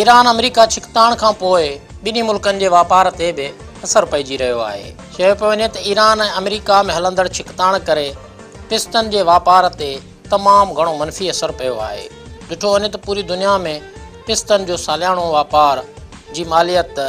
Iran آمريڪا ڇڪتاڻ کان پوء ٻنهي ملڪن جي واپار تي به اثر پئجي رهيو آهي. چيو پيو وڃي ته ايران ۽ آمريڪا ۾ هلندڙ ڇڪتاڻ ڪري پستن جي واپار تي تمام گهڻو منفي اثر پيو آهي. ڏٺو وڃي ته پوري دنيا ۾ پستن جو سالياڻو واپار جي ماليت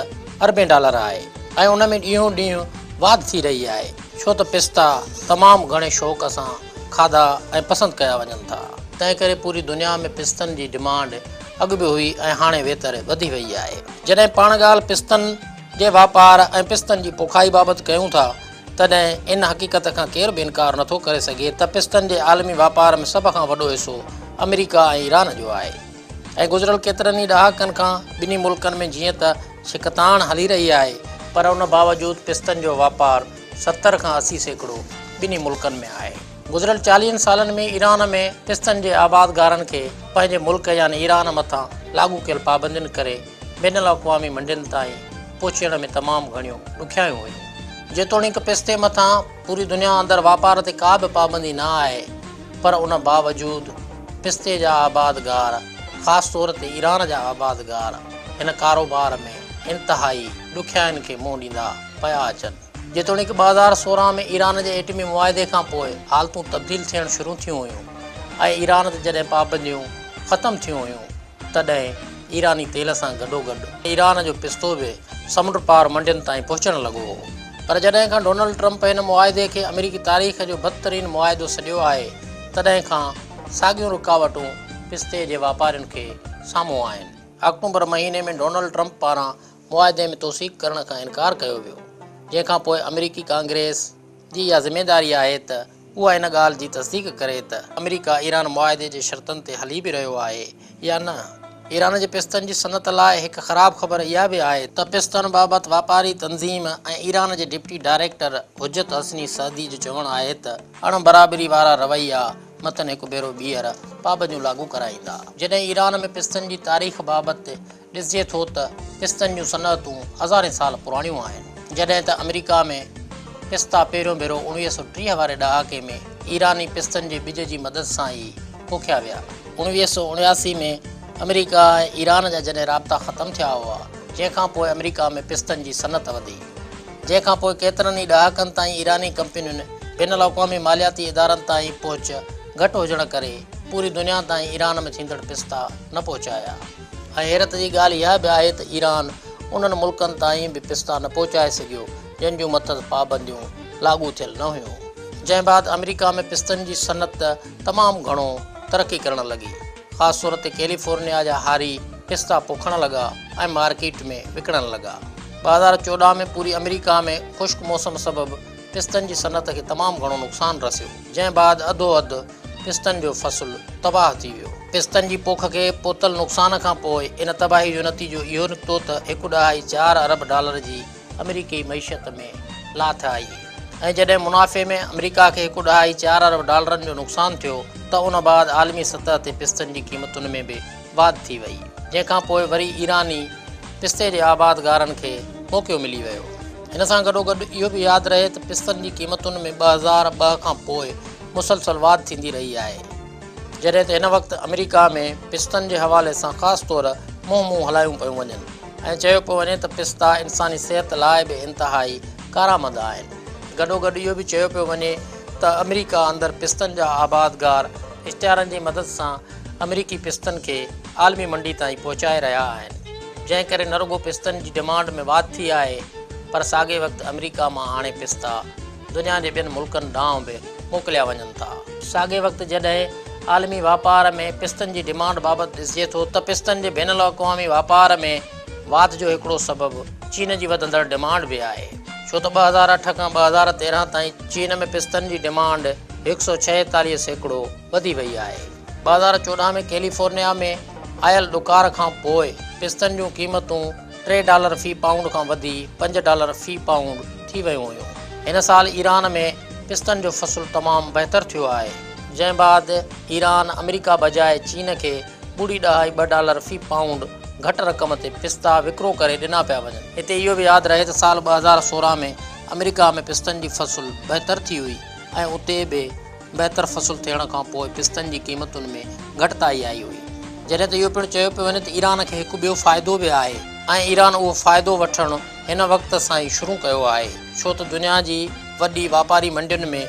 اربين ڊالر آهي ۽ ان ۾ ڏينهون ڏينهن واڌ ٿي رهي آهي ڇو ته پستا تمام گهڻي شوق سان کاڌا ۽ پسند ڪيا وڃن ٿا. تنهن ڪري پوري دنيا ۾ پستن جي ڊمانڊ اڳ به هئي ۽ هاڻي ويتر وڌي وئي آهي. جڏهن پاڻ ڳالهه پستن جي واپار ۽ پستن جي پوکائي بابت ڪيون ٿا تڏهن ان حقيقت کان ڪير به انڪار نٿو ڪري سگهي ته پستن جي عالمي واپار ۾ سڀ کان وڏو حصو آمريڪا ۽ ايران جو آهي ۽ گذريل ڪيترن ئي ڏهاڪن کان ٻنهي ملڪن ۾ جيئن ته ڇڪتاڻ هلي رهي آهي پر ان باوجود پستن جو واپار 70 کان 80% ٻنهي ملڪن ۾ آهي. گذريل چاليهن سالن ۾ ايران ۾ پستن جي آبادگارن کي پنهنجي ملڪ يعني ايران مٿان لاڳو ڪيل پابندين ڪري بين الاقوامي منڊين تائين پهچڻ ۾ تمام گهڻيون ڏکيائيون هيون. جيتوڻيڪ پستي مٿان پوري دنيا اندر واپار تي ڪا به پابندي نه آهي پر ان باوجود پستي جا آبادگار خاص طور تي ايران جا آبادگار هن ڪاروبار ۾ انتهائي ڏکيائين کي منهن ڏيندا پيا اچن. جيتوڻيڪ 2016 ۾ ايران جي ايٽمي معاهدي کان پوء حالتون تبديل ٿيڻ شروع ٿيون هيون ۽ ايران تي جڏهن پابنديون ختم ٿيون هيون تڏهن ايراني تيل سان گڏوگڏ ايران جو پستو به سمنڊ پار منڊين تائين پهچڻ لڳو هو پر جڏهن کان ڊونلڊ ٽرمپ هن معاهدي کي آمريڪي تاريخ جو بدترين معاهدو سڏيو آهي تڏهن کان ساڳيون رڪاوٽون پستي جي واپارين کي سامهون آهن. آڪٽوبر مهيني ۾ ڊونلڊ ٽرمپ پاران معاهدي ۾ توثيق ڪرڻ کان انڪار ڪيو ويو، جنهن کان پوء آمريڪي ڪانگريس جي اها ذميداري آهي ته اها ان ڳالهه جي تصديق ڪري ته آمريڪا ايران معاهدي جي شرطن تي هلي به رهيو آهي يا نه. ايران جي پستن جي صنعت لاء هڪ خراب خبر اها به آهي ته پستن بابت واپاري تنظيم ۽ ايران جي ڊپٽي ڊائريڪٽر حجت حسني سعدي جو چوڻ آهي ته اڻ برابري وارا رويا مٿن هڪ ڀيرو ٻيهر پابنديون لاڳو ڪرائيندا. جڏهن ايران ۾ پستن جي تاريخ بابت ڏسجي ٿو ته پستن جون صنعتون هزارين سال پراڻيون آهن، جڏهن ته آمريڪا ۾ پستا پهريون ڀيرو 1930 واري ڏهاڪي ۾ ايراني پستن جي ٻج جي مدد سان ئي پوکيا ويا. 1979 ۾ آمريڪا ۽ ايران جا جڏهن رابطا ختم ٿيا هئا، جنهن کان پوء آمريڪا ۾ پستن جي صنعت وڌي، جنهن کان پوء ڪيترن ئي ڏهاڪن تائين ايراني ڪمپنين بين الاقوامي مالياتي ادارن تائين پهچ گهٽ هجڻ ڪري پوري دنيا تائين ايران ۾ ٿيندڙ پستا نه پهچايا. ۽ حيرت جي ڳالهه اها به آهي ته ايران انهن ملڪن تائين به پستا نه پهچائي سگهيو جن جون مٿس پابنديون لاڳو ٿيل نه هيون. جنهن بعد آمريڪا ۾ پستن جي صنعت تمام گهڻو ترقي ڪرڻ لڳي. خاص طور تي ڪيليفورنيا جا هاري پستا پوکڻ لڳا ۽ مارڪيٽ ۾ وڪڻڻ لڳا. 2014 ۾ پوري آمريڪا ۾ خشڪ موسم سبب پستن جي صنعت کي تمام گهڻو نقصان رسيو، جنهن بعد اڌو اڌ پستن جو فصل تباهه ٿي ويو. پستن جي پوک کي پهتل نقصان کان پوء ان تباهي جو نتيجو اهو نڪتو ته هڪ ڏهائي چار ارب ڊالر جي آمريڪي معيشت ۾ لاٿ آئي ۽ جڏهن منافعي ۾ آمريڪا کي هڪ ڏهائي چار ارب ڊالرن جو نقصان ٿيو ته ان بعد عالمي سطح تي پستن جي قيمتن ۾ به واڌ ٿي وئي، جنهن کان پوء وري ايراني پستي جي آبادگارن کي موقعو ملي ويو. ان سان گڏوگڏ اهو به ياد رهي ته پستن جي قيمتن ۾ 2002 کان پوء مسلسل واڌ ٿيندي رهي آهي، جڏهن ته هن وقت آمريڪا ۾ پستن جي حوالي سان خاص طور مهمون هلايون پيون وڃن ۽ چيو پيو وڃي ته پستا انساني صحت لاء به انتهائي ڪارآمد آهن. گڏوگڏ اهو به چيو پيو وڃي ته آمريڪا اندر پستن جا آبادگار اشتهارن جي مدد سان آمريڪي پستن کي عالمي منڊي تائين پهچائي رهيا آهن، جنهن ڪري نه رڳو پستن جي ڊمانڊ ۾ واڌ ٿي آهي پر ساڳئي وقت آمريڪا مان هاڻي پستا دنيا جي ٻين ملڪن ڏانهن به موڪليا وڃن ٿا. ساڳئي وقت جڏهن عالمي واپار ۾ پستن جي ڊمانڊ بابت ڏسجي ٿو ته پستن جي بين الاقوامي واپار ۾ واڌ جو هڪڙو سبب چين جي وڌندڙ ڊمانڊ به آهي، ڇو ته 2008 کان 2013 تائين چين ۾ پستن جي ڊمانڊ 146% وڌي وئي آهي. 2014 ۾ ڪيليفورنيا ۾ آيل ڏڪار کان پوء پستن جون قيمتون ٽي ڊالر في پائونڊ کان وڌي پنج ڊالر في پائونڊ ٿي ويون هيون. هن سال ايران ۾ پستن جو فصل تمام بهتر ٿيو آهي، جنهن بعد ايران آمريڪا بجاء چين کي ٻڙي ڏهائي ٻه ڊالر في پائونڊ گهٽ رقم تي پستا وڪرو ڪري ڏنا پيا وڃن. هتي اهو به ياد رهي ته سال 2016 ۾ آمريڪا ۾ پستن جي فصل بهتر ٿي هئي ۽ اتي به بهتر فصل ٿيڻ کان پوء پستن جي قيمتن ۾ گهٽتائي آئي هئي. جڏهن ته اهو پڻ چيو پيو وڃي ته ايران کي هڪ ٻيو فائدو به آهي ۽ ايران اهو فائدو وٺڻ هن وقت سان ئي شروع ڪيو آهي ڇو ته دنيا جي وڏي واپاري منڊين ۾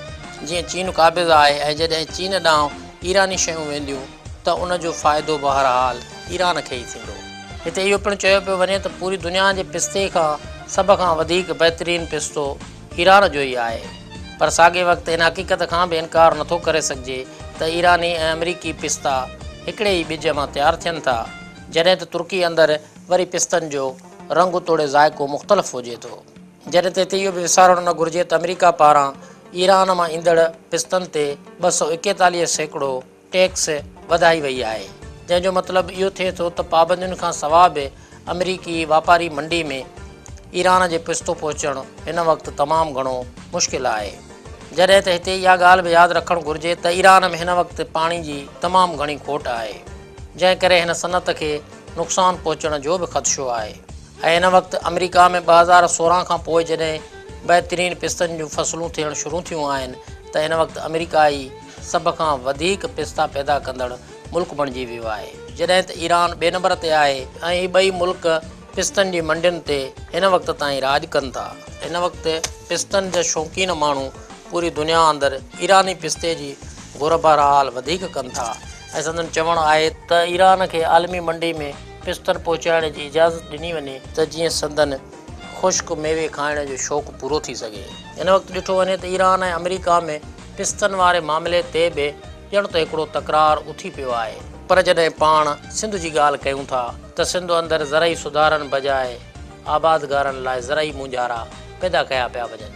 جيئن چين قابض آهي ۽ جڏهن چين ڏانهن ايراني شيون وينديون ته ان جو فائدو بهرحال ايران کي ئي ٿيندو. هتي اهو پڻ چيو پيو وڃي ته پوري دنيا جي پستي کان سڀ کان وڌيڪ بهترين پستو ايران جو ئي آهي پر ساڳئي وقت ان حقيقت کان به انڪار نٿو ڪري سگهجي ته ايراني ۽ آمريڪي پستا هڪڙي ئي ٻج مان تيار ٿين ٿا جڏهن ته ترڪي اندر وري پستن جو رنگ توڙي ذائقو مختلف هجي ٿو. جڏهن ته هتي اهو به وسارڻ نه گهرجي ته آمريڪا پاران ايران مان ايندڙ پستن تي 241% ٽيڪس وڌائي وئي آهي، جنهن جو مطلب اهو ٿئي ٿو ته پابندين کان سواء به آمريڪي واپاري منڊي ۾ ايران جي پستو پهچڻ هن وقت تمام گهڻو مشڪل آهي. جڏهن ته هتي اها ڳالهه به ياد رکڻ گهرجي ته ايران ۾ هن وقت پاڻي جي تمام گهڻي کوٽ آهي، جنهن ڪري هن صنعت کي نقصان پهچڻ جو به خدشو آهي. ۽ هن وقت آمريڪا ۾ 2016 کان پوء جڏهن بهترين پستن جون فصلون ٿيڻ شروع ٿيون آهن ته هن وقت آمريڪا ئي سڀ کان وڌيڪ پستا پيدا ڪندڙ ملڪ بڻجي ويو آهي جڏهن ته ايران ٻئي نمبر تي آهي ۽ هي ٻئي ملڪ پستن جي منڊين تي هن وقت تائين راڄ ڪن ٿا. هن وقت پستن جا شوقين ماڻهو پوري دنيا اندر ايراني پستي جي گهر بهرحال وڌيڪ ڪن ٿا ۽ سندن چوڻ آهي ته ايران کي عالمي منڊي ۾ پستن پهچائڻ جي اجازت ڏني وڃي ته جيئن سندن خشڪ ميوي کائڻ جو شوق پورو ٿي سگهي. هن وقت ڏٺو وڃي ته ايران ۽ آمريڪا ۾ پستن واري معاملي تي به ڄڻ ته هڪڙو تڪرار اٿي پيو آهي. پر جڏهن پاڻ سنڌ جي ڳالهه ڪيون ٿا ته سنڌ اندر زرعي سڌارن بجاء آبادگارن لاء زرعي مونجهارا پيدا ڪيا پيا وڃن.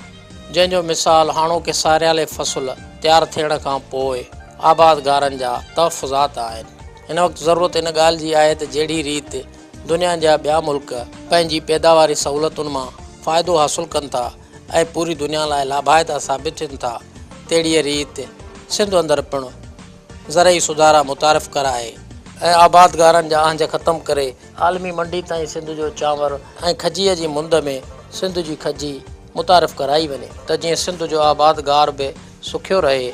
جنهن جو مثال هاڻوڪي ساريالي فصل تيار ٿيڻ کان پوء آبادگارن جا تحفظات آهن. هن وقت ضرورت ان ڳالهه جي آهي ته جهڙي ريت دنيا جا ٻيا ملڪ پنهنجي پيداواري سهولتن مان فائدو حاصل ڪن ٿا ۽ پوري دنيا لاء لاڀائتا ثابت ٿين ٿا تهڙيء ريت سنڌ اندر پڻ زرعي سڌارا متعارف ڪرائي ۽ آبادگارن جا اهنج ختم ڪري عالمي منڊي تائين سنڌ جو چانور ۽ کجيء جي مند ۾ سنڌ جي کجي متعارف ڪرائي وڃي ته جيئن سنڌ جو آبادگار به سکيو رهي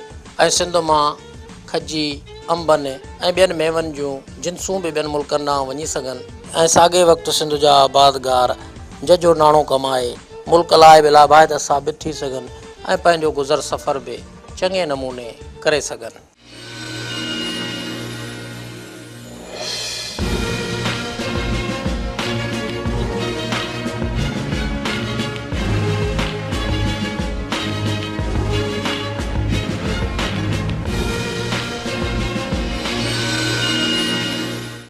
۽ سنڌ مان کجي، انبن ۽ ٻين ميون جون جنسون به ٻين ملڪن ڏانهن وڃي سگهن ۽ ساڳئي وقت سنڌ جا آبادگار ججهو ناڻو ڪمائي ملڪ لاء به لاڀائتا ثابت ٿي سگهن ۽ پنهنجو گذر سفر به چڱي نموني ڪري سگهن.